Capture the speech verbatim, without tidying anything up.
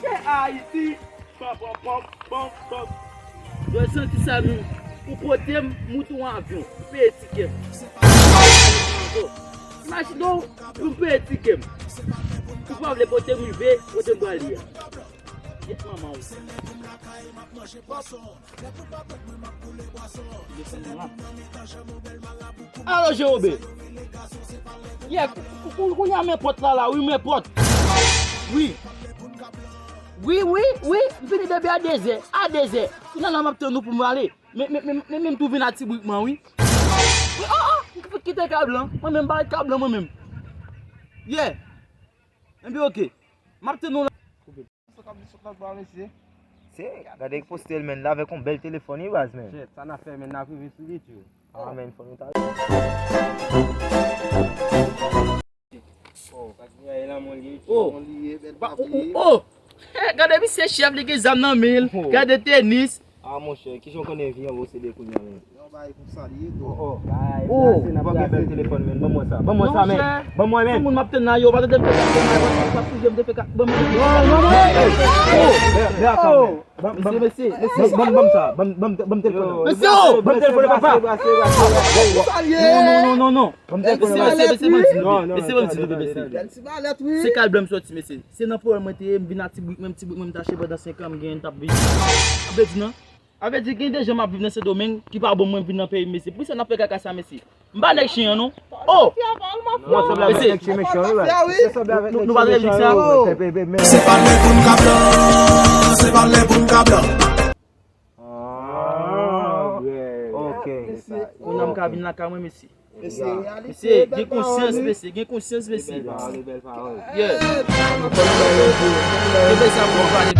Ayiti. Pòp, pòp, pòp, pòp, pòp. Jòj santi sa menm. Ou pote m, moute yon avyon. Ou peye tikè m. Imajine w, pou m peye tikè m. Ou pa vle pote m rive kote m prale a. Gyèt manman w. Alo, Jewobe. Yeah, kou-, kou-, kou-, kounye a men pòt la, la, wi, men pòt. Wi. Wi, wi, wi, m vini depi a dezè, a dezè. Kounye a la m ap tann ou pou m ale. Men, men, men, men, men m tou vin a ti brik mwen, wi. Wi, oh, oh, m fout kite kab lan. Mwen menm, m pa ret kab lan, mwen menm. Yeah. Enben, oke. M ap tann ou la. Sa k ap di sot la ba mesye. Se, gade k poste l, menn, la avèk yon bèl telefòn, wi, baz, menn. Shit, sa n ap fè, menn, n ap rive sou li, tchou. Ah, menn, fò nou ta. Oh, pa di ay la, mon liye, Oh. mon liye, bèl Ba, oh, papye. oh, oh. Eh, gade misye chèf, li gen zam nan men l. Oh. Gade tenis. Ah, monchè, kijan w konnen vi an posede kounye a, menn? Yon bagay konsa li ye, tou. Oh, oh. Bay, Oh. brase, n ap Bon, gen bèl brase. telefòn, menn. Ban mwen sa. Ban mwen sa, menn. Monchè, Ban mwen, menn. Tout moun m ap tann la, yo, pa tande m fè kat, pa tande m fè kat, ban mwen. Non, non, non. Hey, hey, hey. Oh. Bè, bè, Oh. Ban, ban, Mesye, mesye, mesye. ban, ban, ban m sa. Ban, ban, ban m telefòn nan. Mesye, oh. Ban m telefòn nan, papa. Brase, brase, brase, brase. Sa li ye? Non, non, non, non, non. Ban m telefòn nan. Mesye, mesye, mesye, ban m di, Non, non, mesye, ban m di, mesye, mesye. Bèl ti malèt, wi. Se kal blan m soti, mesye. Se nan pwoblèm mwen te ye, m vin a ti brik mwen, ti brik mwen m t achte pandan senk an, m genyen, t ap viv. Sa vle di non? Sa vle di gen de jan m ap viv nan Sendomeng ki pa bon mwen vin nan peyi m, mesye. Poukisa n ap fè kaka sa, mesye? M pa nèg chen an, non. Oh! Non, sanble avèk Mesye. nèg chen mechan, wi, baz. Nou, nou pa nèg chen an. Se pa lè pou n ka blan, se pa lè pou n ka blan. Ah, ok. Kounye a m ka vin lakay mwen, mesye. Mesye, gen konsyans, mesye, gen konsyans, mesye. Bèl pawòl, bèl pawòl. Yeah. Gen bèl sa pou pale.